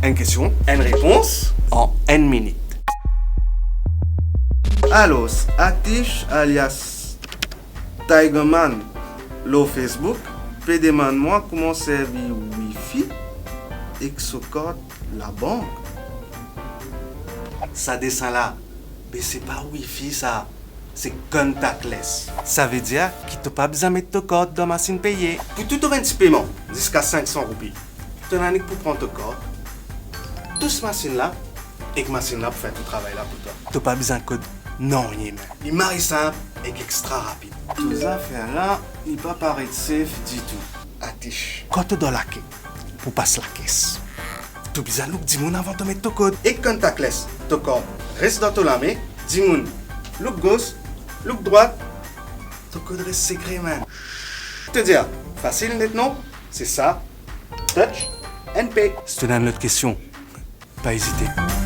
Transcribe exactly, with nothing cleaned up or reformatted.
Enn kestion, enn repons an enn minit. Alor, Atish alias Tigerman lor Facebook pe demann mwa kouma servi wifi ek so kart labank. Sa desin la, be se pa wifi sa, se contactless. Savedir ki to pa bizin met to kart dan masinn peye. Pou tou to bann ti peman ziska sink san roupi, to ena nik pou pran to kart, tous masinn la, ek masinn la pou fer tou travay la pou twa. To pa bizin kod nanye mem. Li mari sinp ek extra rapid. Tou zafer la, li pa paret safe ditou. Atish. Kan to dan lake pou pas lakes, to bizin look dimoun avan to met to kod. Ek contactless, to kart res dan to lame, dimoun look gos, look drwat, to kod res sekre, man. To dir, fasil net non? Se sa, Touch and Pay. Si to ena enn lot kestion, pa ezite.